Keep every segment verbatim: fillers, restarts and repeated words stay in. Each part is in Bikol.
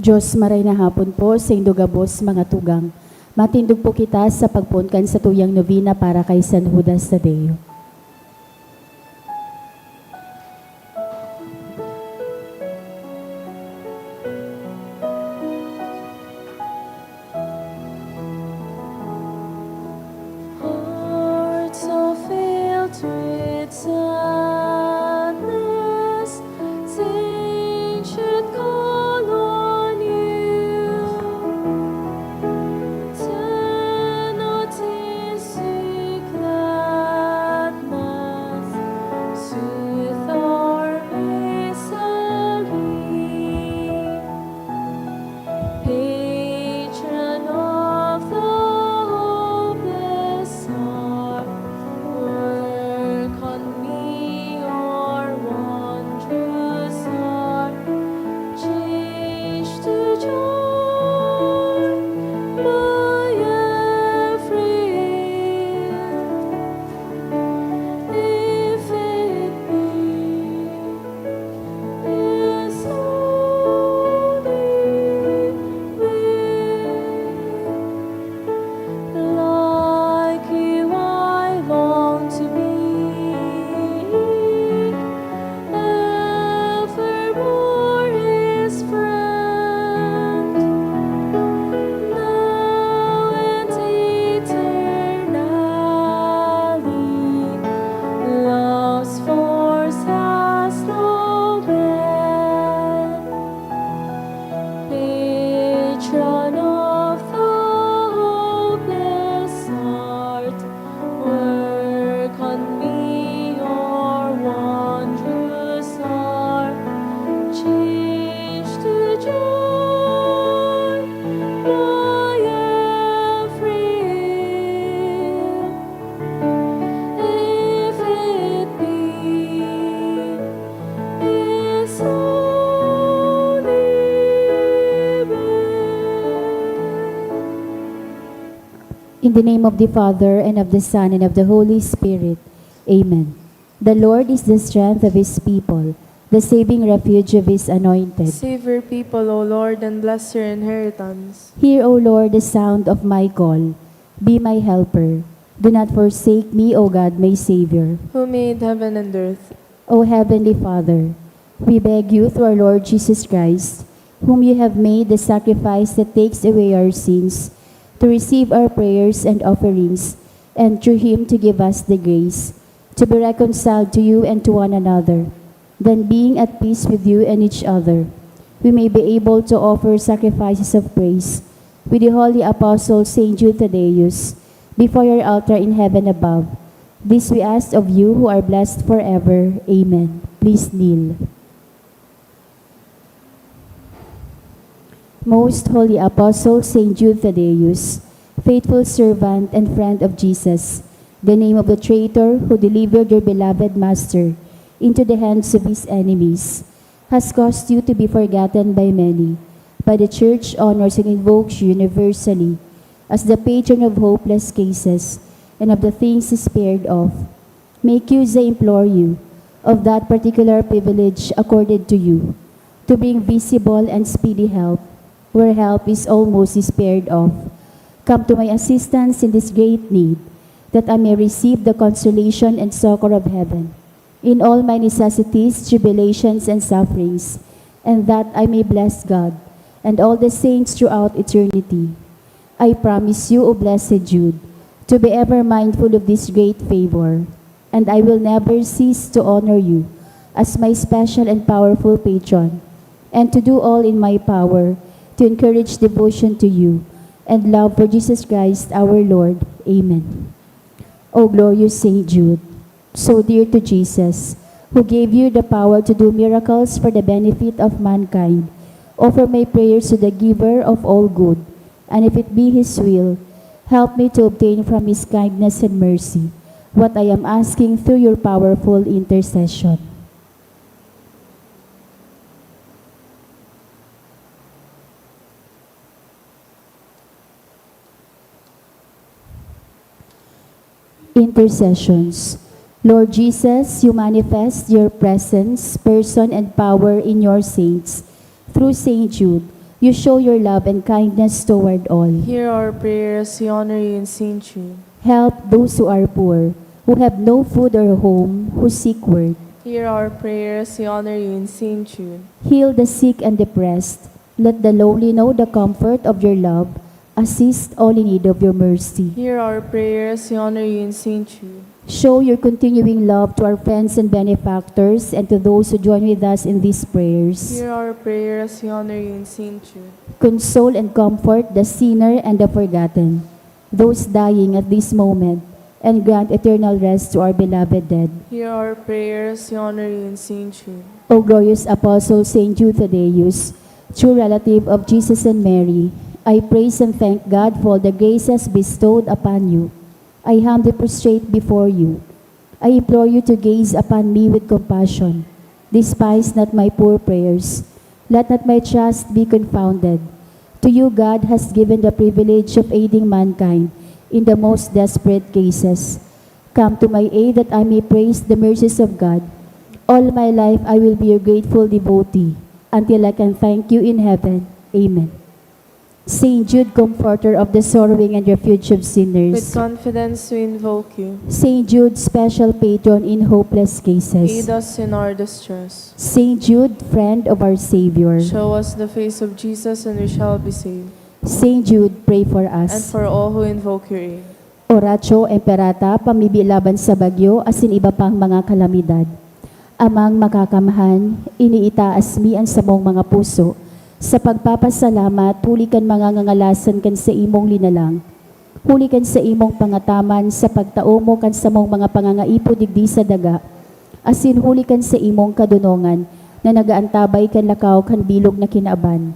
Diyos, maray na hapon po sa indo gabos mga tugang. Matindog po kita sa pagpoon kan satuyang novena para kay San Judas Tadeo. Heart so filled with sadness, saints should call on you. Turn our tears to gladness, soothe our misery. Patron of the hopeless heart, work on me, our wondrous heart, change to joy my every ill, if it be His holy will. Like you, I long to be evermore His friend, now and eternally. Love's force has no end. Patron of the hopeless heart, work on me, our wondrous heart, change to joy my every ill, if it be His holy will. In the name of the Father, and of the Son, and of the Holy Spirit. Amen. The Lord is the strength of His people, the saving refuge of His anointed. Save your people, O Lord, and bless your inheritance. Hear, O Lord, the sound of my call. Be my helper. Do not forsake me, O God, my Savior. Who made heaven and earth. O Heavenly Father, we beg you through our Lord Jesus Christ, whom you have made the sacrifice that takes away our sins, to receive our prayers and offerings, and through him to give us the grace to be reconciled to you and to one another. Then, being at peace with you and each other, we may be able to offer sacrifices of praise with the holy apostle Saint Jude Thaddeus before your altar in heaven above. This we ask of you who are blessed forever. Amen. Please kneel. Most Holy Apostle Saint Jude Thaddeus, faithful servant and friend of Jesus, the name of the traitor who delivered your beloved Master into the hands of his enemies, has caused you to be forgotten by many, but the Church honors and invokes you universally as the patron of hopeless cases and of the things despaired of. May Cusa implore you of that particular privilege accorded to you, to bring visible and speedy help where help is almost despaired of. Come to my assistance in this great need, that I may receive the consolation and succor of heaven in all my necessities, tribulations, and sufferings, and that I may bless God and all the saints throughout eternity. I promise you, O Blessed Jude, to be ever mindful of this great favor, and I will never cease to honor you as my special and powerful patron, and to do all in my power to encourage devotion to you and love for Jesus Christ our Lord. Amen. O glorious Saint Jude, so dear to Jesus, who gave you the power to do miracles for the benefit of mankind, offer my prayers to the Giver of all good, and if it be His will, help me to obtain from His kindness and mercy what I am asking through your powerful intercession. Intercessions. Lord Jesus, you manifest your presence, person, and power in your saints through Saint Jude, You show your love and kindness toward all. Hear our prayers, we honor you in Saint Jude. Help those who are poor, who have no food or home, who seek work. Hear our prayers, we honor you in Saint Jude. Heal the sick and depressed. Let the lonely know the comfort of your love. Assist all in need of your mercy. Hear our prayers, we honor you in Saint Jude. Show your continuing love to our friends and benefactors and to those who join with us in these prayers. Hear our prayers, we honor you in Saint Jude. Console and comfort the sinner and the forgotten, those dying at this moment, and grant eternal rest to our beloved dead. Hear our prayers, we honor you in Saint Jude. O glorious Apostle Saint Jude Thaddeus, true relative of Jesus and Mary, I praise and thank God for the graces bestowed upon you. I humbly prostrate before you. I implore you to gaze upon me with compassion. Despise not my poor prayers. Let not my trust be confounded. To you God has given the privilege of aiding mankind in the most desperate cases. Come to my aid that I may praise the mercies of God. All my life I will be your grateful devotee until I can thank you in heaven. Amen. Saint Jude, comforter of the sorrowing and refuge of sinners. With confidence we invoke you. Saint Jude, special patron in hopeless cases. Aid us in our distress. Saint Jude, friend of our Savior. Show us the face of Jesus and we shall be saved. Saint Jude, pray for us. And for all who invoke your aid. Oratio Imperata, pamibi laban sa bagyo asin iba pang mga kalamidad. Amang Makakamhan, iniitaas mi an samong mga puso sa pagpapasalamat huli kan mga ngangalasan kan saimong linalang, huli kan saimong pangataman sa pagtao mo kan samong mga pangangaipo digdi sa daga, asin huli kan saimong kadonongan na nagaantabay kan lakaw kan bilog na kinaban.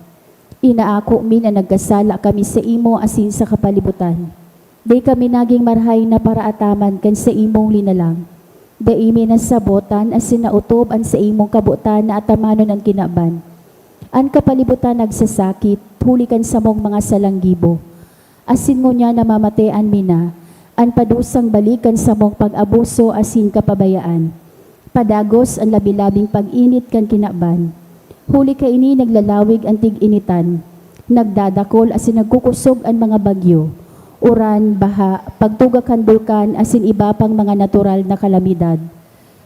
Inaako mi na nagkasala kami saimo asin sa kapalibutan. Dai kami nagin marahay na paraataman kan saimong linalang. Dai mi nasabotan asin naotob an saimong kabotan na atamanon an kinaban. An kapalibutan nagsasakit huli kan samong mga salang gibo. Asin ngunyan namamatean mi na an padusang balik kan samong pag-abuso asin kapabayaan. Padagos an labi-labing pag-init kan kinaban. Huli kaini naglalawig an tig-initan, nagdadakol asin nagkukosog an mga bagyo, uran, baha, pagtuga kan bulkan asin iba pang mga natural na kalamidad.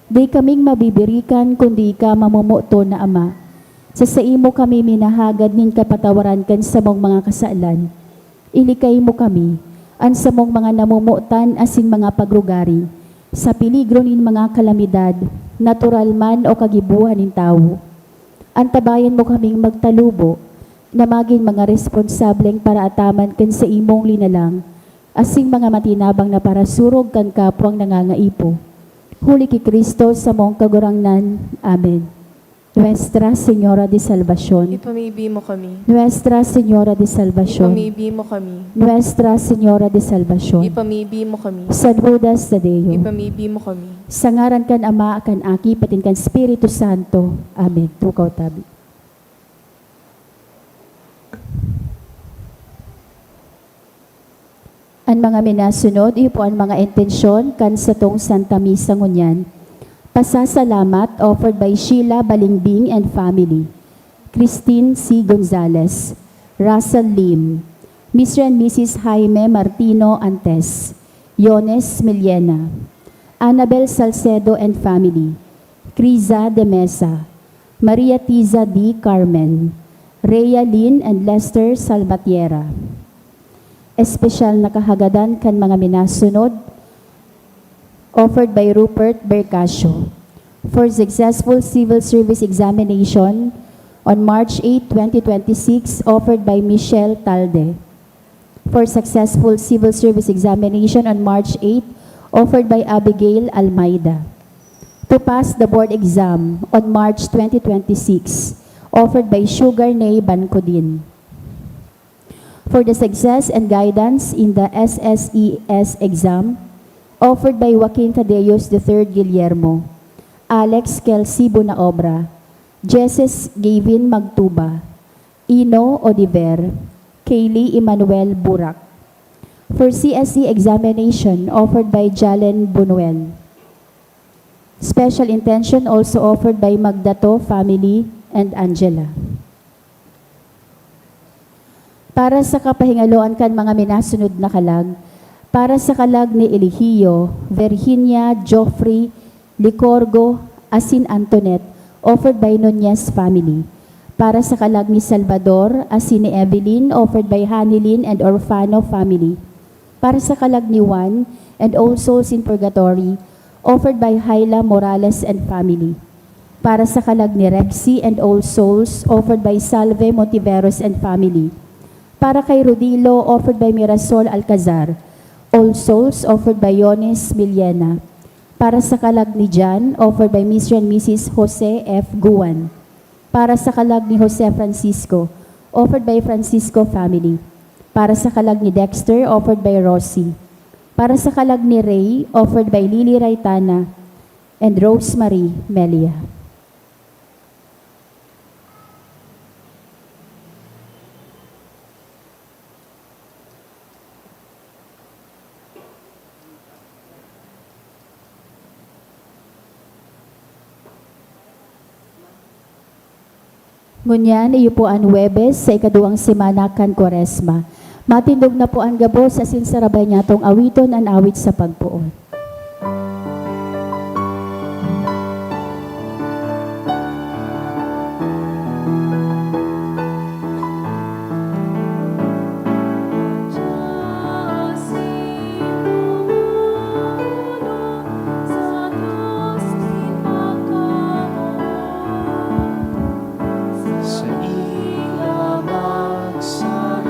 Dai kaming mabibirikan kundi ika, mamomoton na Ama. Sa saimo kami minahagad nin kapatawaran kan samong mga kasalan. Ilikay mo kami, an samong mga namomotan asin mga pagrugari, sa peligro nin mga kalamidad, natural man o kagibohan nin tawo. Antabayan mo kaming magtalubo na magin mga responsableng paraataman kan saimong linalang, asin mga matinabang na parasurog kan kapwang nangangaipo. Huli ki Cristo, samong Kagurangnan. Amen. Nuestra Señora de Salvacion. Ipamibi mo kami. Nuestra Señora de Salvacion. Ipamibi mo kami. Nuestra Señora de Salvacion. Ipamibi mo kami. San Judas Tadeo. Ipamibi mo kami. Sa ngaran kan Ama, kan Aki, patin kan Espiritu Santo. Amen. Tukaw tabi. An mga minasunod, iyo po an mga intensyon kan satong Santa Misa ngunyan. Pasasalamat offered by Sheila Balingbing and family, Christine C. Gonzalez, Russell Lim, Mister and Missus Jaime Martino Antes, Yones Millena, Annabel Salcedo and family, Criza de Mesa, Maria Tiza D. Carmen, Rhea Lynn and Lester Salvatierra. Espesyal na kahagadan kan mga minasunod, offered by Rupert Bercasio. For successful civil service examination on March eight, twenty twenty-six, offered by Michelle Talde. For successful civil service examination on March eight, offered by Abigail Almeida. To pass the board exam on March twenty twenty-six, offered by Sugar Nay Bancodin. For the success and guidance in the S S E S exam, offered by Joaquin Tadeos the third Guillermo, Alex Kelsibo na Obra, Jesus Gavin Magtuba, Ino Odiver, Kaylee Emmanuel Burak. For C S E examination offered by Jalen Bunuel. Special intention also offered by Magdato family and Angela. Para sa kapahingaloan kan mga minasunod na kalag, para sa kalag ni Eligio, Virginia, Geoffrey, Licorgo, asin Antoinette, offered by Nunez family. Para sa kalag ni Salvador, asin ni Evelyn, offered by Hanilin and Orfano family. Para sa kalag ni Juan and all souls in purgatory, offered by Hyla Morales and family. Para sa kalag ni Rexy and all souls, offered by Salve Montiveros and family. Para kay Rodilo, offered by Mirasol Alcazar. All souls, offered by Yones Millena. Para sa kalag ni Jan, offered by Mister and Missus Jose F. Guan. Para sa kalag ni Jose Francisco, offered by Francisco family. Para sa kalag ni Dexter, offered by Rosie. Para sa kalag ni Ray, offered by Lily Raitana and Rosemary Melia. Ngunyan, iyo po an Huwebes sa ikaduwang semana kan Kwaresma. Matindog na po an gabos asin sarabay niyatong awiton an awit sa pagpoon. Saiya magsarangwa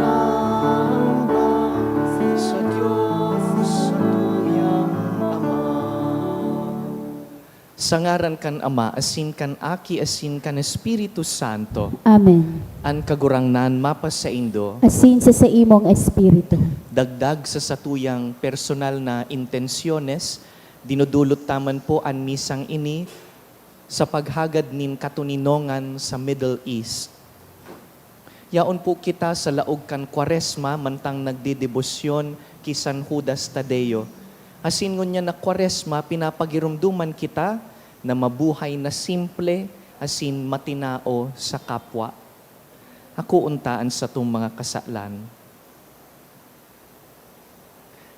sa Dios, sa tuyang Ama. Sa ngaran kan Ama, asin kan Aki, asin kan Espiritu Santo. Amen. An Kagurangnan mapasaindo. Asin sa saimong espiritu. Dagdag sa satuyang personal na intensyones, dinudulot ta man po an misang ini sa paghagad nin katoninongan sa Middle East. Yaon po kita sa laog kan Kwaresma mantang nagdedebosyon ki San Judas Tadeo. Asin ngunyan na Kwaresma, pinapagiromdoman kita na mabuhay na simple asin matinao sa kapwa. Akoon ta an satong mga kasalan.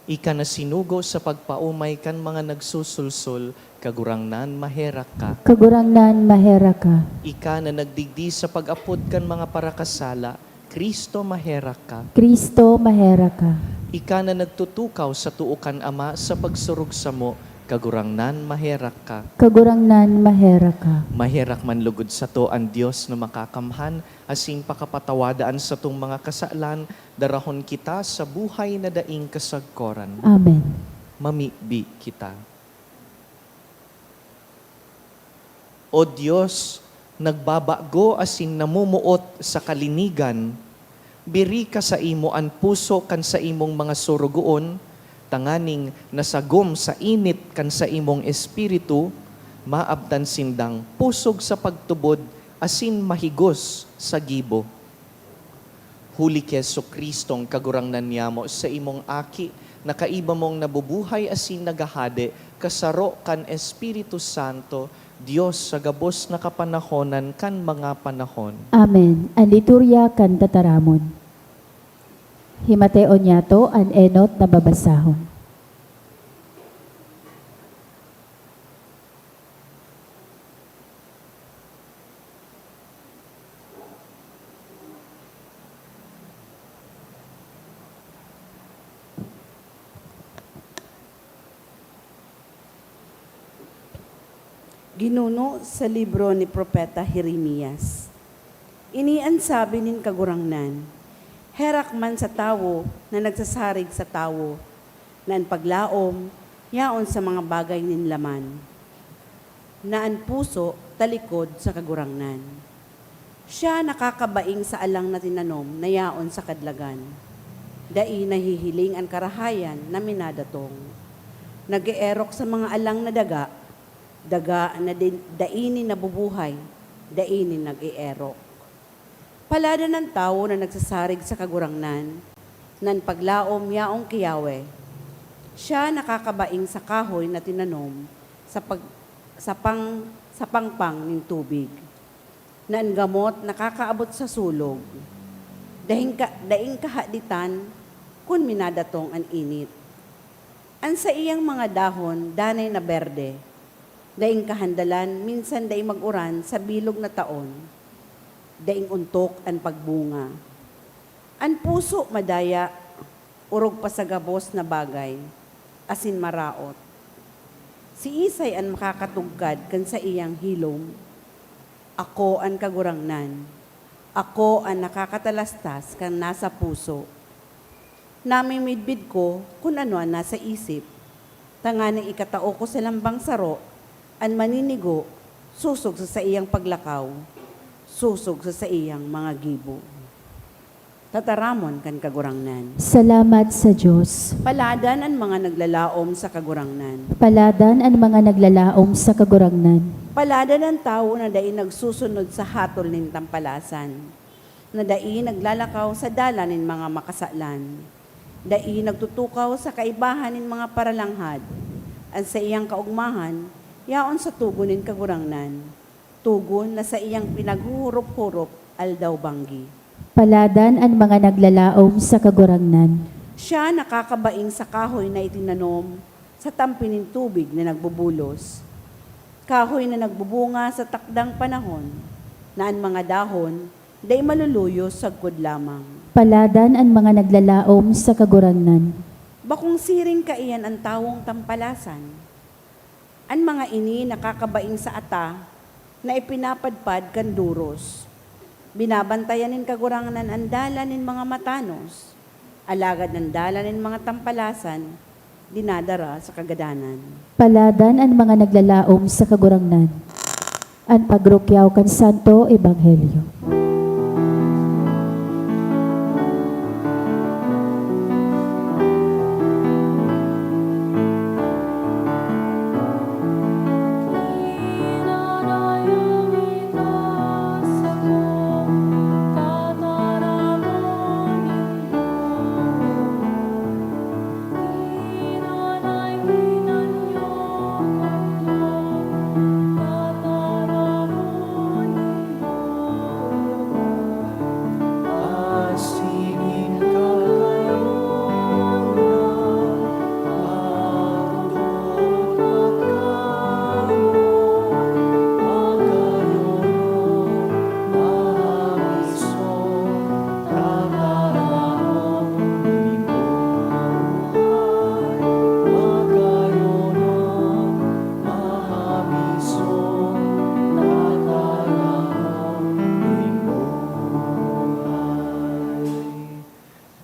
Ika na sinugo sa pagpaomay kan mga nagsusulsol, Kagurangnan, maherak ka. Kagurangnan, maherak ka. Ika na nagdigdi sa pag-apod kan mga parakasala, Cristo, maherak ka. Cristo, maherak ka. Ika na nagtutukaw sa too kan Ama sa pagsurog samo, Kagurangnan, maherak ka. Kagurangnan, maherak ka. Maherak man lugod sato an Dios na makakamhan, asin pakapatawada an satong mga kasalan, darahon kita sa buhay na daing kasagkoran. Amen. Mamibi kita. O Dios, nagbabago asin namumuot sa kalinigan, biri ka saimo an puso kan saimong mga sorogoon, tanganing nasagom sa init kan saimong Espiritu, maabtan sindang pusog sa pagtubod asin mahigos sa gibo. Huli ki Jesu-Cristong Kagurangnan niyamo, saimong Aki, na kaiba mong nabubuhay asin naghahade, kasaro kan Espiritu Santo, Dios sa gabos na kapanahonan kan mga panahon. Amen. An liturya kan tataramon. Himateon niyato an enot na babasahon. Ginuno sa libro ni Propeta Jeremias. Ini an sabi nin Kagurangnan, "Herak man sa tawo na nagsasarig sa tawo, na an paglaom yaon sa mga bagay nin laman, na an puso talikod sa Kagurangnan. Siya nakakabaing sa alang na tinanom na yaon sa kadlagan. Dai nahihiling an karahayan na minadatong. Nag-eerok sa mga alang na daga, daga na di-, dai nin nabubuhay, dai nin nag-eerok." Paladan an tawo na nagsasarig sa Kagurangnan, na an paglaom yaon ki Yahweh. Siya nakakabaing sa kahoy na tinanom sa pag-, sa pang-, sa pangpang nin tubig, na an gamot nakakaabot sa sulog. Daing ka-, daing kahaditan kun minadatong an init. An saiyang mga dahon danay na berde, daing kahandalan, minsan dai mag-uran sa bilog na taon, daing ontok an pagbunga. An puso madaya, orog pa sa gabos na bagay, asin maraot. Siisay an makakatugkad kan saiyang hilom? Ako an Kagurangnan, ako an nakakatalastas kan nasa puso. Namimidbid ko kun ano an nasa isip, tanganing ikatao ko sa lambang saro an maninigo sosog sa saiyang paglakaw, sosog sa saiyang mga gibo. Tataramon kan Kagurangnan. Salamat sa Dios. Paladan an mga naglalaom sa Kagurangnan. Paladan an mga naglalaom sa Kagurangnan. Paladan an tawo na dai nagsusunod sa hatol nin tampalasan, na dai naglalakaw sa dalan nin mga makasalan, dai nagtutukaw sa kaibahan nin mga paralanghad. An saiyang kaogmahan yaon sa togon nin Kagurangnan, togon na saiyang pinaghuhurop-hurop aldaw-banggi. Paladan an mga naglalaom sa Kagurangnan. Siya nakakabaing sa kahoy na itinanom sa tampi nin tubig na nagbubulos, kahoy na nagbubunga sa takdang panahon, na an mga dahon dai maluluyos sagkod lamang. Paladan an mga naglalaom sa Kagurangnan. Bakong siring kaiyan an tawong tampalasan. An mga ini nakakabaing sa ata na ipinapadpad kan doros. Binabantayan nin Kagurangnan an dalan nin mga matanos, alagad an dalan nin mga tampalasan dinadara sa kagadanan. Paladan an mga naglalaom sa Kagurangnan. An pagrukyaw kan Santo Ebanghelyo.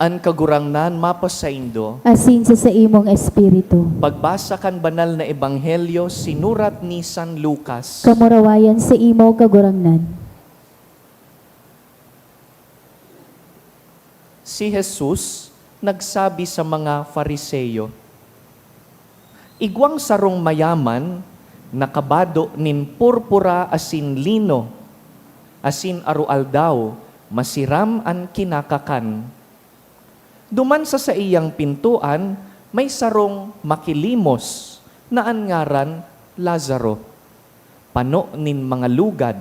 An Kagurangnan mapasaindo. Asin sa saimong espiritu. Pagbasa kan Banal na Ebanghelyo sinurat ni San Lucas. Kamurawayan saimo, Kagurangnan. Si Jesus nagsabi sa mga Fariseo, "Igwang sarong mayaman nakabado nin purpura asin lino, asin aroaldaw masiram an kinakakan. Duman sa saiyang pintoan may sarong makilimos na an ngaran Lazaro, pano nin mga lugad.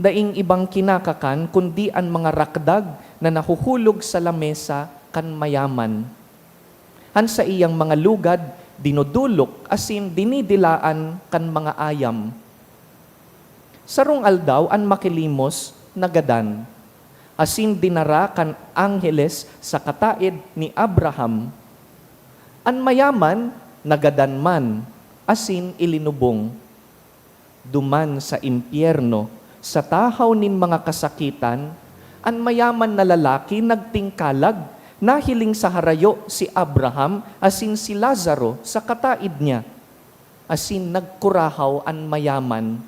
Daing ibang kinakakan kundi an mga rakdag na nahuhulog sa lamesa kan mayaman. An saiyang mga lugad dinodolok asin dinidilaan kan mga ayam." Sarong aldaw an makilimos nagadan, asin dinara kan angheles sa kataed ni Abraham. An mayaman nagadan man, asin ilinubong. Duman sa impyerno, sa tahaw nin mga kasakitan, an mayaman na lalaki nagtingkalag, nahiling sa harayo si Abraham asin si Lazaro sa kataed niya. Asin nagkurahaw an mayaman,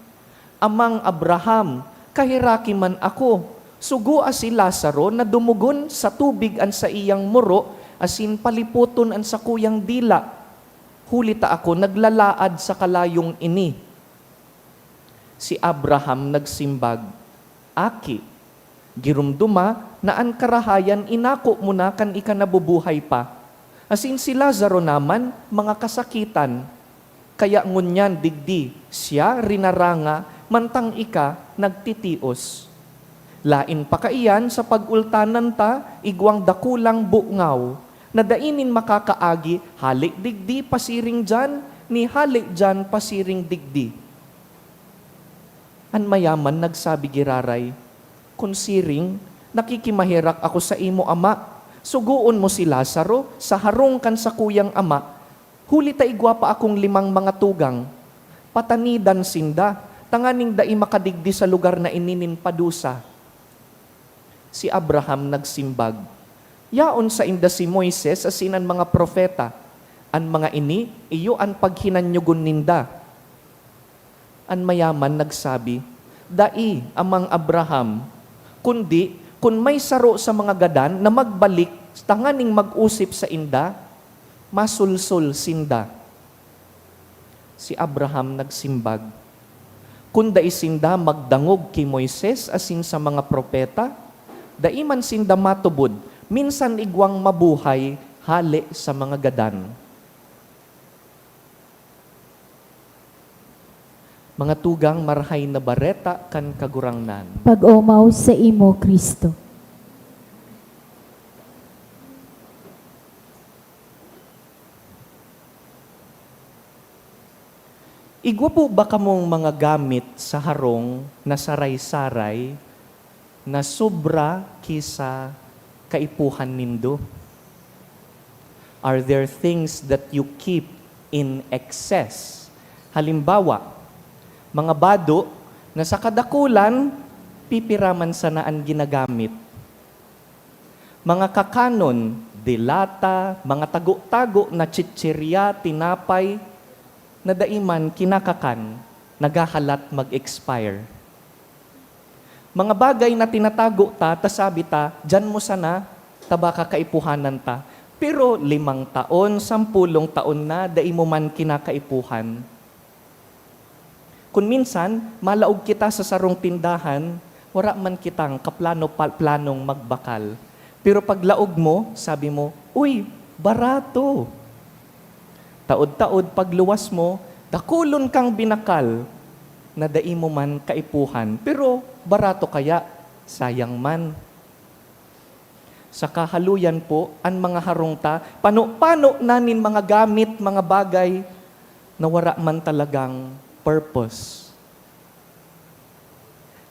"Amang Abraham, kaheraki man ako, sugoa si Lazaro na dumugon sa tubig an saiyang muro asin palipoton an sakuyang dila, huli ta ako naglalaad sa kalayong ini." Si Abraham nagsimbag, "Aki, giromdoma na an karahayan inako mo na kan ika nabubuhay pa, asin si Lazaro naman mga kasakitan. Kaya ngunyan digdi siya rinaranga mantang ika nagtitios. Laen pa kaiyan sa pag-ultanan ta igwang dakulang bungaw, na dai nin makakaagi hale digdi pasiring diyan, ni hale diyan pasiring digdi. An mayaman nagsabi giraray, "Kun siring, nakikimaherak ako sa imo ama, sugoon mo si Lazaro sa harong kan sakuyang ama, huli ta igwa pa akong limang mga tugang. Patanidan sinda, tanganing dai makadigdi sa lugar na ini nin padusa." Si Abraham nagsimbag, "Yaon sainda si Moises asin an mga propeta. An mga ini, iyo an paghinanyogon ninda." An mayaman nagsabi, "Dai, Amang Abraham, kundi kun may saro sa mga gadan na magbalik tanganing mag-osip sainda, masulsol sinda." Si Abraham nagsimbag, "Kun dai sinda magdangog ki Moises asin sa mga propeta, dai man sinda matubod, minsan igwang mabuhay hale sa mga gadan." Mga tugang, Marahay na Bareta kan Kagurangnan. Pag-omaw sa imo, Cristo. Igwa po ba kamong mga gamit sa harong na saray-saray na sobra ki sa kaipuhan nindo? Are there things that you keep in excess? Halimbawa, mga bado na sa kadakulan, pipira man sana an ginagamit. Mga kakanon, delata, mga tago-tago na chichirya, tinapay, na dai man kinakakan, naghahalat mag-expire. Mga bagay na tinatago ta, ta sabi ta, "Diyan mo sana, ta baka kaipuhanan ta." Pero limang taon, sampulong taon na, dai mo man kinakaipuhan. Kun minsan, malaog kita sa sarong tindahan, wara man kitang kaplano pa-, planong magbakal. Pero paglaog mo, sabi mo, "Uy, barato!" Taod-taod, pagluwas mo, dakulon kang binakal na dai mo man kaipuhan, pero barato kaya, sayang man. Sa kahaluyan po, an mga harong ta, pano-pano na nin mga gamit, mga bagay na wara man talagang purpose.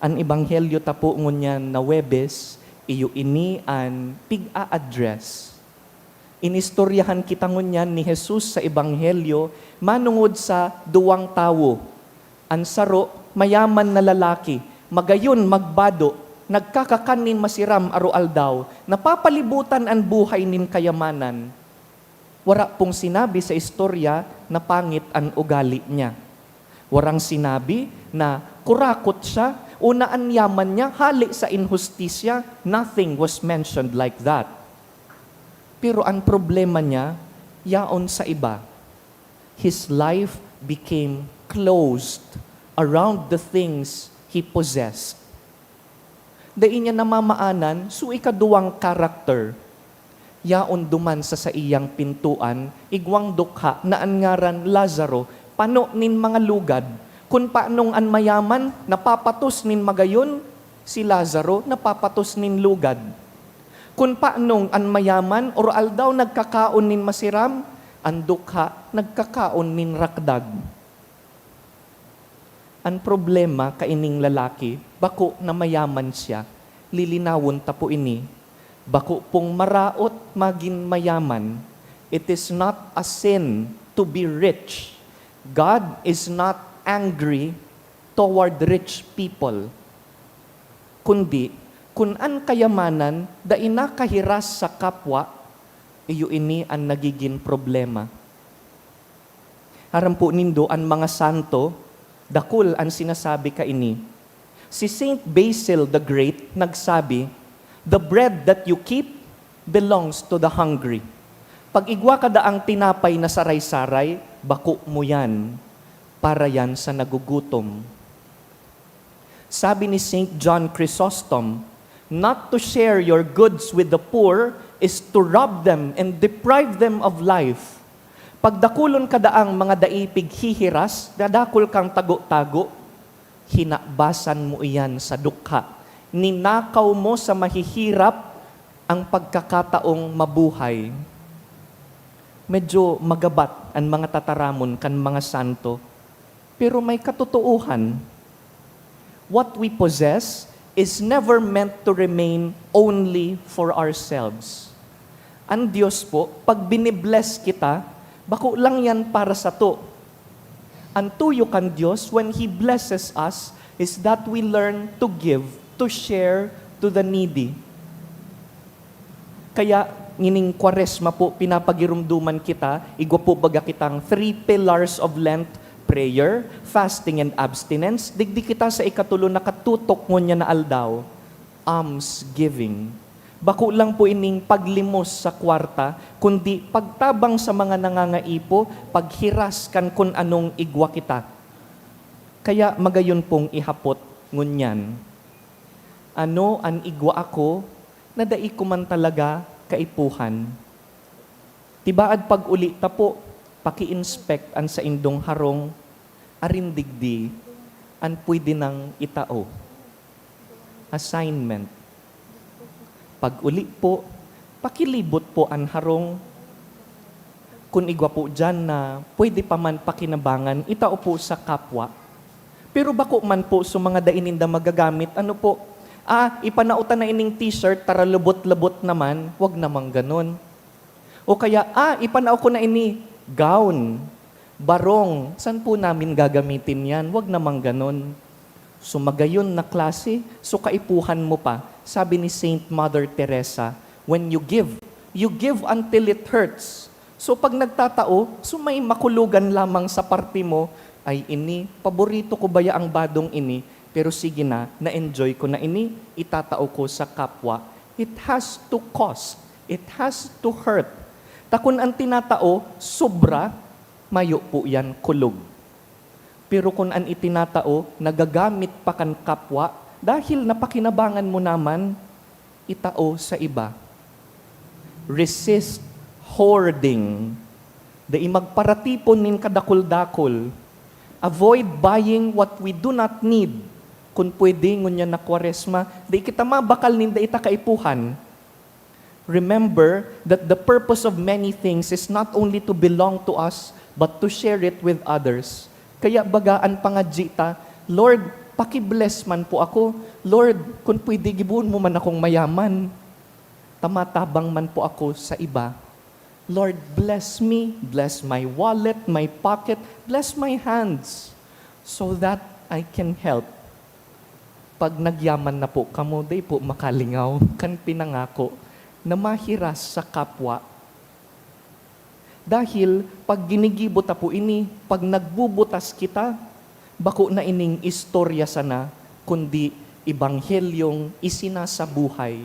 An ebanghelyo ta po ngunyan na Huwebes, iyo ini an pig-a-address. Inistoryahan kita ngunyan ni Jesus sa ebanghelyo manongod sa duwang tawo. An saro, mayaman na lalaki, magayon magbado, nagkakakan nin masiram aroaldaw, napapalibutan an buhay nin kayamanan. Wara pong sinabi sa istorya na pangit an ugali niya. Warang sinabi na kurakot siya o na an yaman niya hale sa inhustisya. Nothing was mentioned like that. Pero an problema niya yaon sa iba. His life became closed around the things he possessed. Dai niya namamaanan, so ikaduwang karakter. Yaon duman sa saiyang pintoan, igwang dukha na an ngaran Lazaro, pano nin mga lugad. Kun paanong an mayaman napapatos nin magayon, si Lazaro napapatos nin lugad. Kun paanong an mayaman aroaldaw nagkakaon nin masiram, an dukha nagkakaon nin rakdag. An problema kaining lalaki, bako na mayaman siya. Lilinawon ta po ini. Bako pong maraot magin mayaman. It is not a sin to be rich. God is not angry toward rich people. Kundi, kun an kayamanan dai nakahiras sa kapwa, iyo ini an nagigin problema. Aram po nindo, an mga santo, dakul an sinasabi kaini. Si Saint Basil the Great nagsabi, "The bread that you keep belongs to the hungry." Pag igwa ka daang tinapay na saray-saray, bako mo yan. Para yan sa nagugutom. Sabi ni Saint John Chrysostom, "Not to share your goods with the poor is to rob them and deprive them of life." Pagdakulon ka daang mga dai pighihiras, dadakul kang tago-tago, hinabasan mo iyan sa dukha. Ninakaw mo sa mahihirap ang pagkakataong mabuhay. Medyo magabat an mga tataramon kan mga santo, pero may katotoohan. What we possess is never meant to remain only for ourselves. An Dios po, pag binibless kita, bako lang yan para sato. An tuyo kan Dios, when He blesses us, is that we learn to give, to share to the needy. Kaya, ngining Kwaresma po, pinapagirumduman kita, igwa po baga kitang three pillars of Lent, prayer, fasting, and abstinence. Digdi kita sa ikatulo na katutok ngunyan na aldaw, almsgiving. Bako lang po ining paglimos sa kwarta, kundi pagtabang sa mga nangangaipo, paghiras kan kun anong igwa kita. Kaya magayon pong ihapot ngunyan, ano an igwa ako na dai ko man talaga kaipuhan? Tibaad pag-uli ta po, paki-inspect an saindong harong, arin digdi an pwede nang itao. Assignment. Pag-uli po, pakilibot po an harong. Kun igwa po diyan na pwede pa man pakinabangan, itao po sa kapwa. Pero bako man po sa mga dai ninda magagamit, ano po, "Ah, ipanao ta na ining t-shirt, tara lubot-lubot naman." Wag namang ganon. O kaya, "Ah, ipanao ko na ini, gown, barong, san po namin gagamitin yan?" Wag namang ganon. So, magayon na klase, so kaipuhan mo pa. Sabi ni Saint Mother Teresa, "When you give, you give until it hurts." So, pag nagtatao, so may makulugan lamang sa parte mo, "Ay, ini, paborito ko baya ang badong ini, pero sige na, na-enjoy ko na ini, itatao ko sa kapwa." It has to cost. It has to hurt. Ta kun an tinatao, sobra, mayo po yan kulog. Pero kun an itinatao nagagamit pa kan kapwa, dahil napakinabangan mo naman, itao sa iba. Resist hoarding. Dai magparatipon nin kadakul-dakul. Avoid buying what we do not need. Kun pwede, ngunyan na Kwaresma, dai kita mabakal nin dai ta kaipuhan. Remember that the purpose of many things is not only to belong to us, but to share it with others. Kaya baga an pangadyi ta, "Lord, paki-bless man po ako. Lord, kun pwede, gibohon mo man akong mayaman. Ta matabang man po ako sa iba. Lord, bless me, bless my wallet, my pocket, bless my hands, so that I can help." Pag nagyaman na po kamo, dai po makalingaw kan pinangako na mahiras sa kapwa. Dahil pag ginigibo ta po ini, pag nagbubutas kita, bako na ining istorya sana, kundi ebanghelyong isinasabuhay.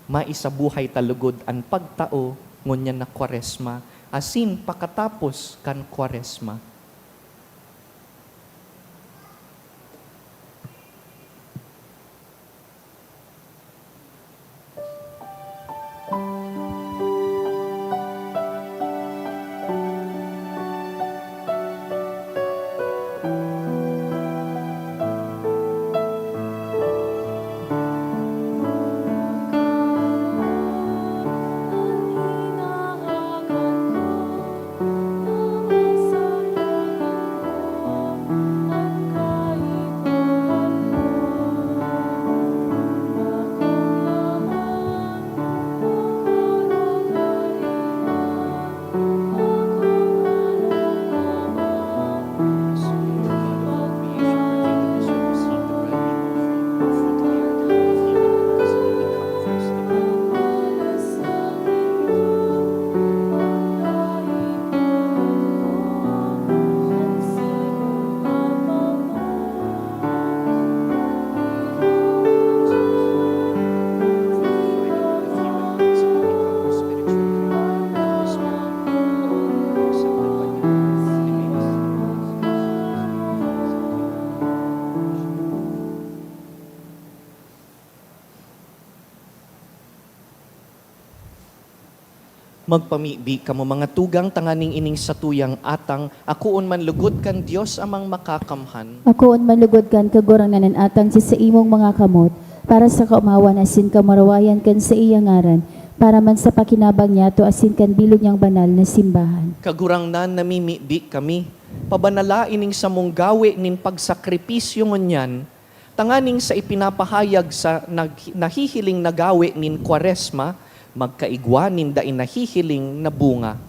Maisabuhay ta lugod an pagtao ngunyan na Kwaresma, asin pakatapos kan Kwaresma. Magpamibi kamo, mga tugang, tanganing ining satuyang atang akoon man lugod kan Dios Amang Makakamhan. Akoon man lugod kan Kagurangnan an atang sa saimong mga kamot, para sa kaomawan asin kamurawayan kan saiyang ngaran, para man sa pakinabang niyato asin kan bilog niyang banal na simbahan. Kagurangnan, namimibi kami. Pabanala ining samong gawe nin pagsakripisyo ngunyan, tanganing sa ipinapahayag sa nag-, nahihiling na gawe nin Kwaresma, magkaigwa nin dai nahihiling na bunga.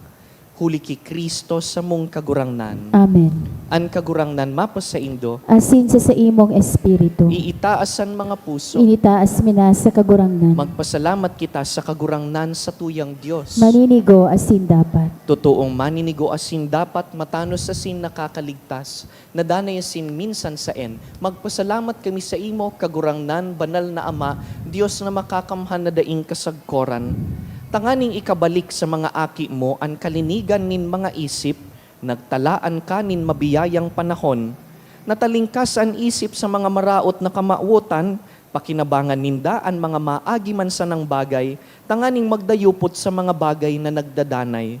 Huli ki Cristo samong Kagurangnan. Amen. An Kagurangnan mapasaindo. Asin sa saimong espiritu. Iitaas an mga puso. Initaas mi na sa Kagurangnan. Magpasalamat kita sa Kagurangnan, satuyang Dios. Maninigo asin dapat. Totoong maninigo asin dapat, matanos asin nakakaligtas, na danay asin minsan saen. Magpasalamat kami saimo, Kagurangnan, Banal na Ama, Dios na makakamhan na daing kasagkoran, tanganing ikabalik sa mga aki mo an kalinigan nin mga isip, nagtalaan ka nin mabiyayang panahon. Natalingkas an isip sa mga maraot na kamawotan, pakinabangan ninda an mga maagi man sanang bagay, tanganing magdayupot sa mga bagay na nagdadanay.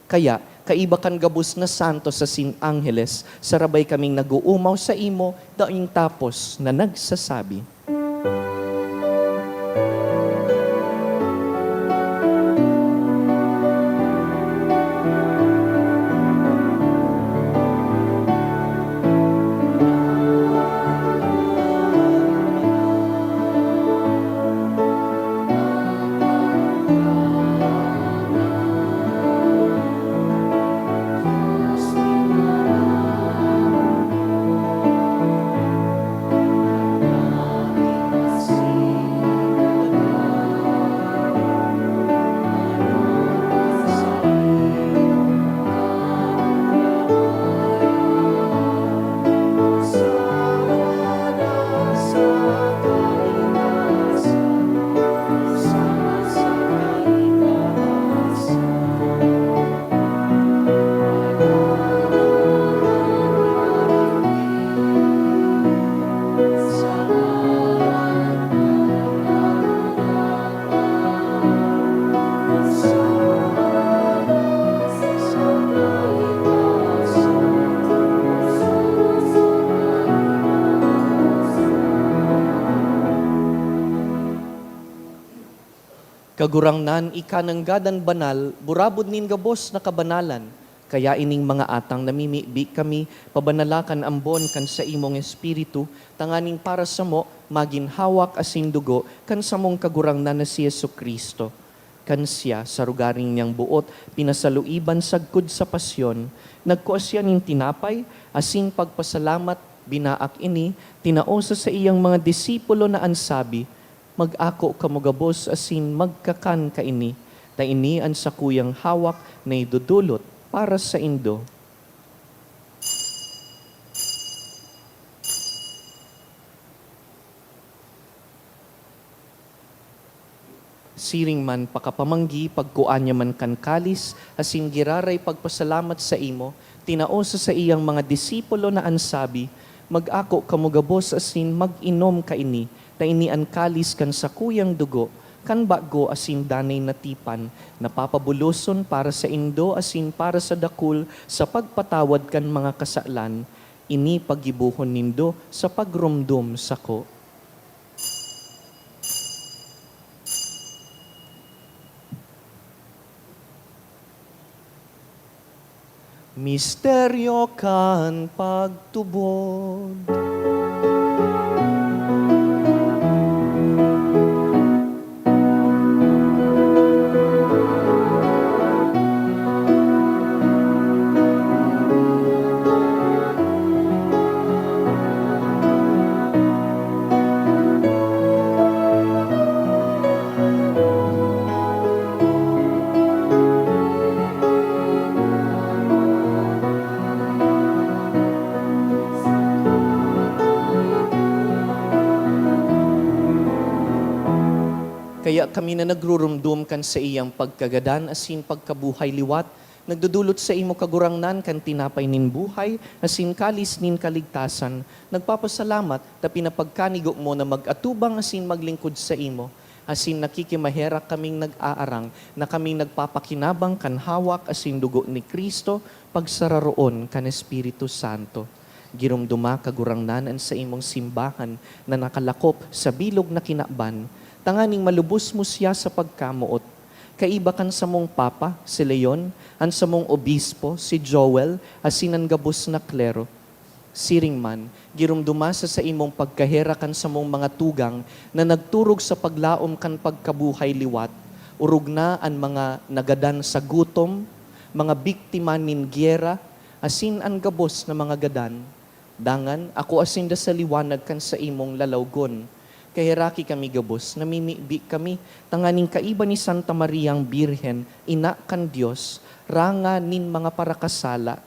Kaya, kaiba kan gabos na santos asin angheles, sarabay kaming nag-oomaw saimo, daing tapos na nagsasabi. Kagurangnan, ika nanggad an banal, burabod nin gabos na kabanalan. Kaya ining mga atang namimibi kami, pabanala kan ambon kan saimong Espiritu, tanganing para samo magin hawak asin dugo kan samong Kagurangnan na si Jesu-Cristo. Kan siya, sa rogaring niyang boot, pinasaluiban sagkod sa pasyon, nagkua siya nin tinapay, asin pagpasalamat, binaak ini, tinao sa saiyang mga disipulo na an sabi, "Mag-ako kamo gabos asin magkakan kaini, ta ini an sakuyang hawak na idodolot para saindo." Siring man pakapamanggi, pagkua niya man kan kalis, asin giraray pagpasalamat saimo, tinao sa saiyang mga disipulo na an sabi, "Mag-ako kamo gabos asin mag-inom kaini, ta ini an kalis kan sakuyang dugo, kan bago asin danay na tipan, na papabuloson para saindo asin para sa dakul sa pagpatawad kan mga kasalan. Ini paggibohon nindo sa pagromdom sako." Misteryo kan pagtubod. Kaya kami na nagruromdom kan saiyang pagkagadan asin pagkabuhay liwat, nagdodolot saimo, Kagurangnan, kan tinapay nin buhay asin kalis nin kaligtasan, nagpapasalamat ta pinapagkanigo mo na mag-atubang asin maglingkod saimo. Asin nakikimaherak kaming nag-aarang na kaming nagpapakinabang kan hawak asin dugo ni Cristo, pagsararoon kan Espiritu Santo. Giromdoma, Kagurangnan, an saimong simbahan na nakalakop sa bilog na kinaban, tanganing malubos mo siya sa pagkamoot. Kaiba kan samong Papa, si Leon, an samong Obispo, si Joel, asin an gabos na klero. Siring man, giromdoma sa saimong pagkaherak an samong mga tugang na nagturog sa paglaom kan pagkabuhay liwat, orog na an mga nagadan sa gutom, mga biktima nin gyera, asin an gabos na mga gadan. Dangan, akoa sinda sa liwanag kan saimong lalawgon. Kaheraki kami gabos, namimibi kami, tanganing kaiba ni Santa Mariang Birhen, Ina kan Dios, ranga nin mga parakasala.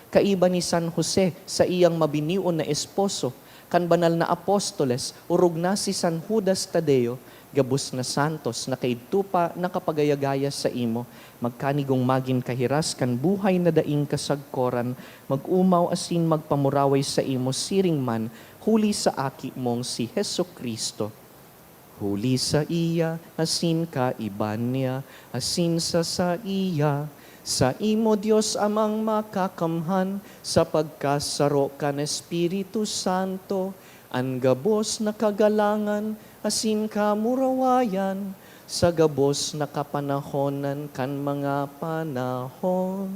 Kaiba ni San Jose, saiyang mabinion na esposo, kan banal na apostoles, orog na si San Judas Tadeo, gabos na santos na kaidto pa nakapagaya-gaya saimo, magkanigong magin kahiras kan buhay na daing kasagkoran, mag-omaw asin magpamuraway saimo siring man, huli sa Aki mong si Jesu-Cristo. Huli saiya, asin kaiba niya, asin sa saiya, saimo, Dios Amang Makakamhan, sa pagkasaro kan Espiritu Santo, an gabos na kagalangan asin kamurawayan, sa gabos na kapanahonan kan mga panahon.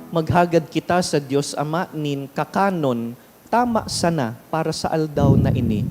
Maghagad kita sa Dios Ama nin kakanon tama sana para sa aldaw na ini.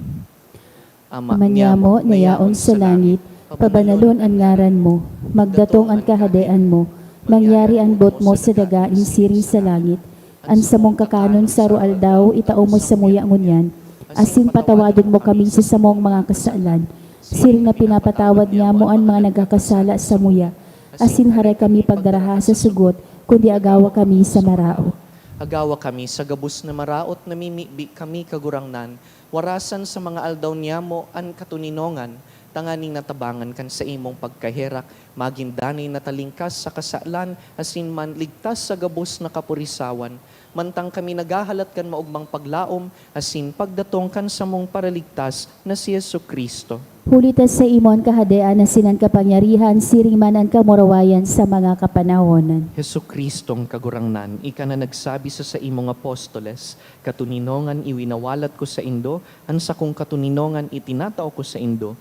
Ama niamo na yaon sa langit, pabanalon an ngaran mo, magdatong an kahadean mo, mangyari an boot mo sa daga nin siring sa langit. An samong kakanon sa aroaldaw itao mo samuya ngunyan, asin patawadon mo kami sa samong mga kasalan, siring na pinapatawad niamo an mga nagkakasala samuya, asin haray kami pagdaraha sa sugot, kundi agawa kami sa maraot. Agawa kami sa gabos na maraot, namimibi kami, Kagurangnan, warasan sa mga aldaw niyamo an katoninongan, tanganing natabangan kan saimong pagkaherak, magin danay na talingkas sa kasalan, asin man ligtas sa gabos na kapurisawan, mantang kami naghahalat kan maogmang paglaom asin pagdatong kan samong Paraligtas na si Jesu-Cristo. Huli ta saimo an kahadean asin an kapangyarihan siring man an kamurawayan sa mga kapanahonan. Jesu-Cristong Kagurangnan, ika na nagsabi sa saimong apostoles, "Katoninongan iwinawalat ko saindo, an sakong katoninongan itinatao ko saindo."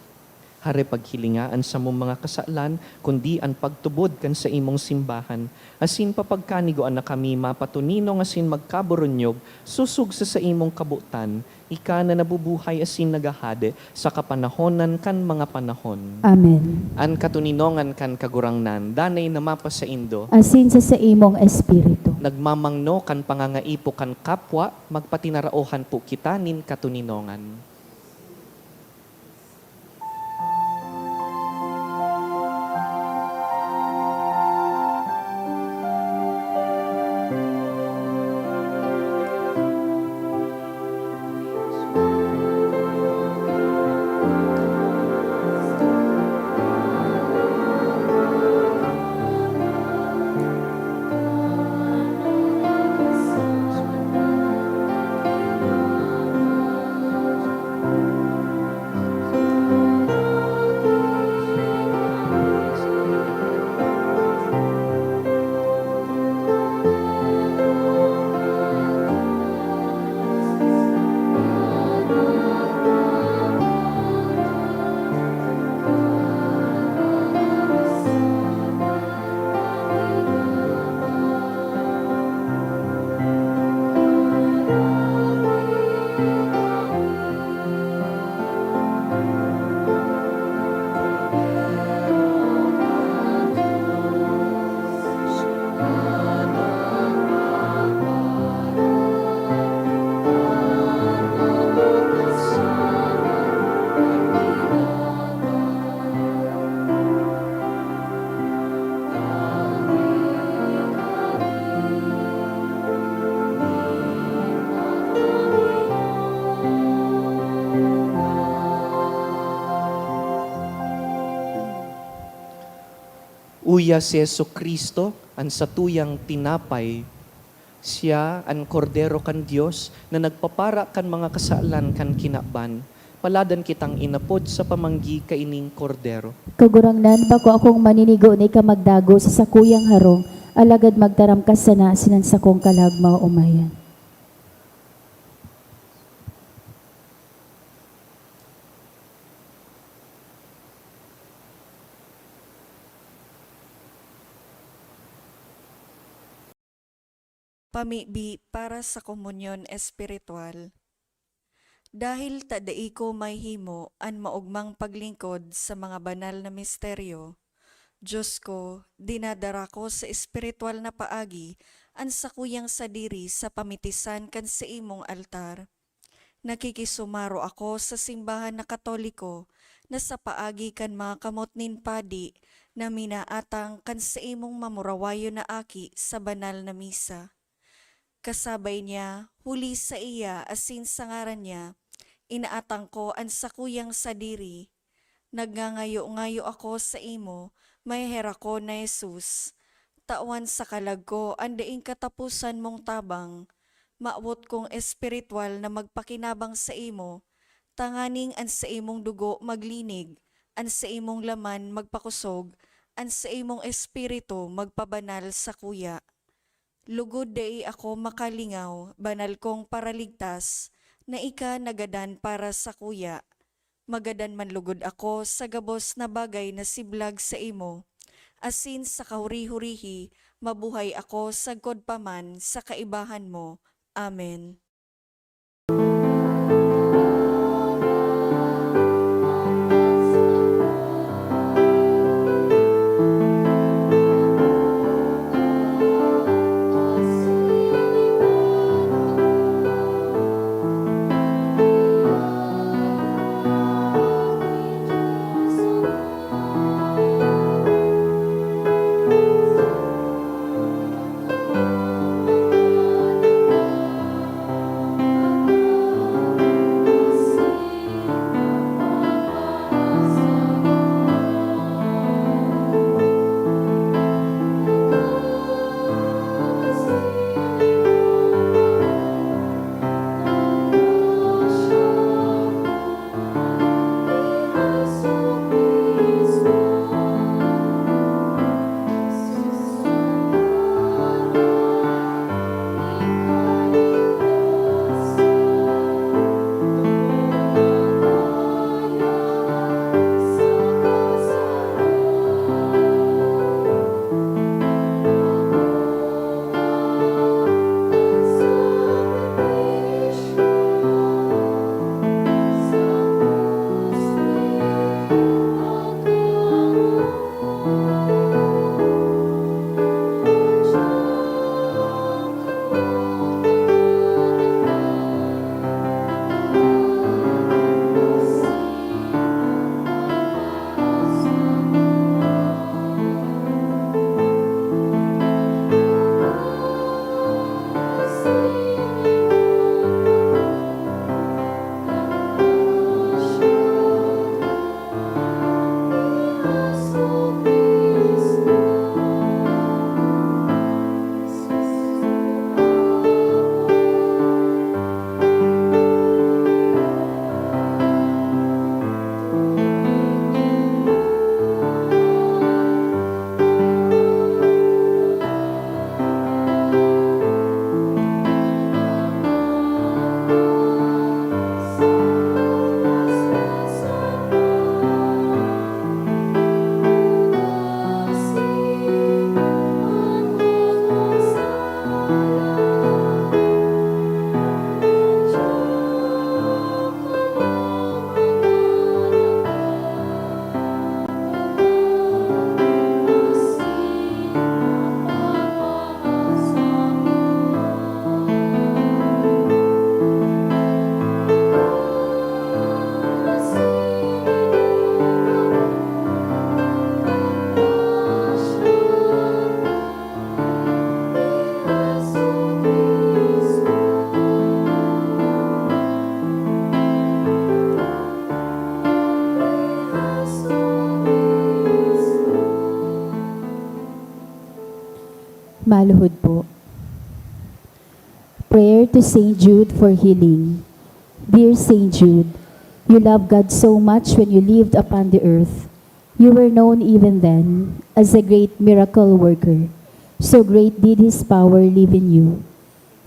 Hare paghilinga an samong mga kasalan, kundi an pagtubod kan saimong simbahan, asin papagkanigoan na kami mapatoninong asin magkaboronyog sosog sa saimong kabotan, ika na nabubuhay asin naghahade sa kapanahonan kan mga panahon. Amen. An katoninongan kan Kagurangnan danay na mapasaindo. Asin sa saimong espiritu. Nagmamangno kan pangangaipo kan kapwa, magpatinaraohan po kita nin katoninongan. Uya si Jesu-Cristo, an satuyang tinapay. Siya an Kordero kan Dios na nagpapara kan mga kasalan kan kinaban. Paladan kitang inapod sa pamanggi kaining Kordero. Kagurangnan, bako akong maninigo na ika magdago sa sakuyang harong, alagad magtaram ka sana sinan sakong kalagmaomayan. Pamibi para sa komunyon espiritual. Dahil ta dai ko mahimo an maogmang paglingkod sa mga banal na misteryo, Diyos ko, dinadara ko sa espiritual na paagi an sakuyang sadiri sa pamitisan kan saimong altar. Nakikisumaro ako sa simbahan na Katoliko na sa paagi kan mga kamot nin padi na minaatang kan saimong mamurawayon na aki sa banal na misa. Kasabay niya, huli saiya asin sa ngaran niya, inaatang ko an sakuyang sadiri. Nagngangayo-ngayo ako saimo, maheherak ko na Jesus. Tawan sa kalag ko an daing kataposan mong tabang. Mawot kong espirituwal na magpakinabang saimo, tanganing an saimong dugo maglinig, an saimong laman magpakosog, an saimong espiritu magpabanal sakuya. Lugod dai ako makalingaw, banal kong Paraligtas, na ika nagadan para sakuya. Magadan man lugod ako sa gabos na bagay na siblag saimo, asin sa kahuri-hurihi mabuhay ako sagkod pa man sa kaibahan mo. Amen. Luhod po. Prayer to Saint Jude for healing. Dear Saint Jude, you loved God so much when you lived upon the earth. You were known even then as a great miracle worker. So great did His power live in you.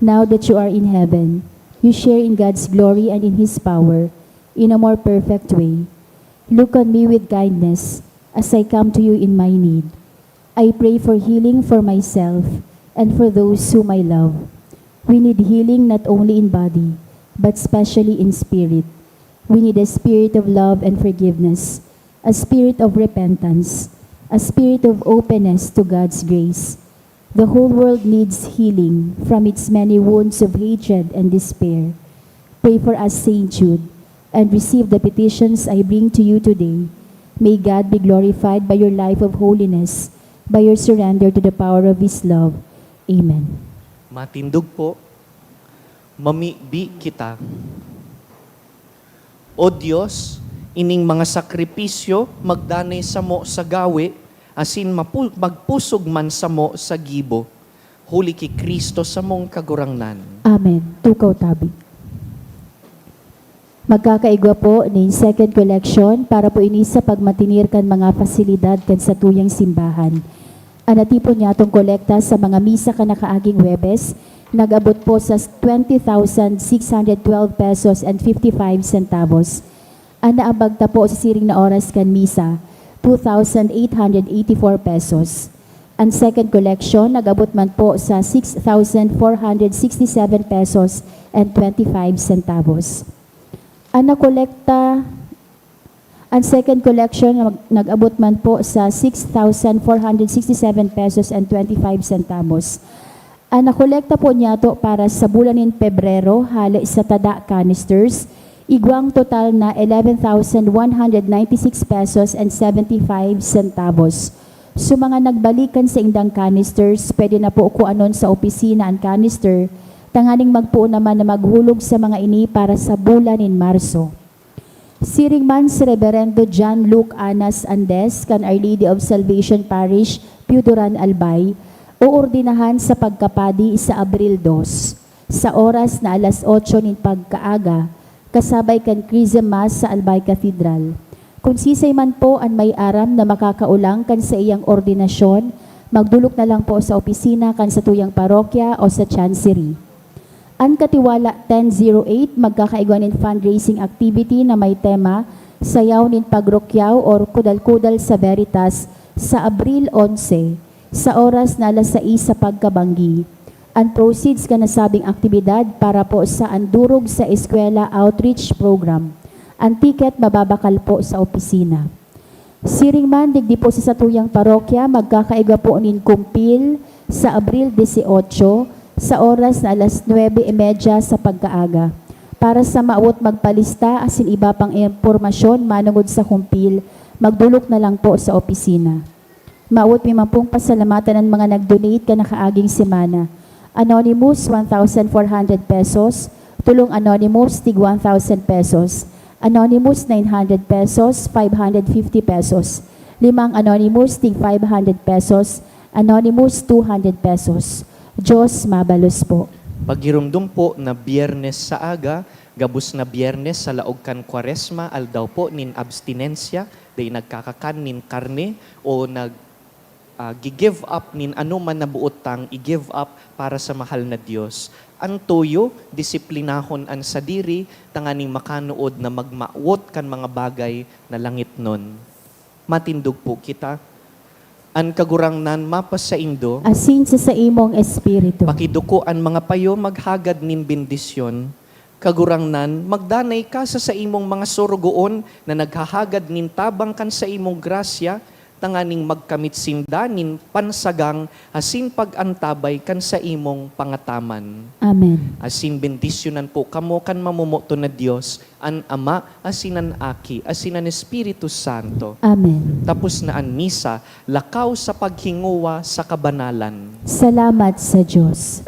Now that you are in heaven, you share in God's glory and in His power in a more perfect way. Look on me with kindness as I come to you in my need. I pray for healing for myself and for those whom I love. We need healing not only in body, but specially in spirit. We need a spirit of love and forgiveness, a spirit of repentance, a spirit of openness to God's grace. The whole world needs healing from its many wounds of hatred and despair. Pray for us, Saint Jude, and receive the petitions I bring to you today. May God be glorified by your life of holiness, by your surrender to the power of His love. Amen. Matindog po, mamibi kita. O Dios, ining mga sakripisyo magdanay samo sa gawe, asin mapu- magpusog man samo sa gibo, huli ki Cristo samong Kagurangnan. Amen. Tukaw tabi. Magkakaigwa po nin second collection para po ini sa pagmatinir kan mga pasilidad kan satuyang simbahan. An natipon niyatong kolekta sa mga misa kan nakaaging Huwebes nag-abot po sa twenty thousand six hundred twelve pesos and fifty-five centavos. An naambag ta po sa siring na oras kan misa, two thousand eight hundred eighty-four pesos. An second collection nag-abot man po sa six thousand four hundred sixty-seven pesos and twenty-five centavos. An nakolekta, an second collection nag- nag-abot man po sa six thousand four hundred sixty-seven pesos and twenty-five centavos. An nakolekta po niyato para sa bulan nin Pebrero hale sa tada canisters, igwang total na eleven thousand one hundred ninety-six pesos and seventy-five centavos. Sa mga nagbalik kan saindang canisters, pwede na po kuanon sa opisina an canister, tanganing magpoon naman na maghulog sa mga ini para sa bulan nin Marso. Siring man si Reberendo John Luke Anas Andes kan Our Lady of Salvation Parish, Pioduran, Albay, oordinahan sa pagkapadi sa Abril dos, sa oras na alas otso nin pagkaaga, kasabay kan Chrism Mass sa Albay Cathedral. Kun sisay man po an may aram na makakaolang kan saiyang ordinasyon, magdolok na lang po sa opisina kan satuyang parokya o sa chancery. An Katiwala ten zero eight magkakaigwa nin fundraising activity na may tema, Sayaw nin Pagrukyaw or Kudal-kudal sa Veritas, sa Abril onse, sa oras na alas sais sa pagkabanggi. An proceeds kan nasabing aktibidad para po sa Andurog sa Eskwela Outreach Program. An ticket mababakal po sa opisina. Siring man, digdi po sa satuyang parokya, magkakaigwa po nin kumpil sa Abril dieciocho, sa oras na alas nuebe y media sa pagkaaga. Para sa maawot magpalista asin iba pang impormasyon manongod sa kumpil, magdolok na lang po sa opisina. Maawot mi man pong pasalamatan an mga nag-donate kan nakaaging semana. Anonymous, one thousand four hundred pesos. Tulong Anonymous, tig one thousand pesos. Anonymous, nine hundred pesos, five hundred fifty pesos. Limang Anonymous, tig five hundred pesos. Anonymous, two hundred pesos. Diyos mabalos po. Paghiromdom po na Biyernes sa aga, gabos na Biyernes sa laog kan Kwaresma, aldaw po nin abstinensya, dai nagkakakan nin karne o nag, ah, gi-give up nin anoman na boot tang i-give up para sa mahal na Dios. An tuyo, disiplinahon an sadiri tanganing makanood na magmawot kan mga bagay na langitnon. Matindog po kita. An Kagurangnan mapasaindo. Asin sa saimong espiritu. Pakiduko an mga payo maghagad nin bendisyon. Kagurangnan, magdanay ka sa saimong mga sorogoon na naghahagad nin tabang kan saimong grasya, tanganing magkamit sinda nin pansagang asin pag-antabay kan saimong pangataman. Amen. Asin bendisyonan po kamo kan mamomoton na Dios, an Ama, asin an Aki, asin an Espiritu Santo. Amen. Tapos na an misa, lakaw sa paghinguwa sa kabanalan. Salamat sa Diyos.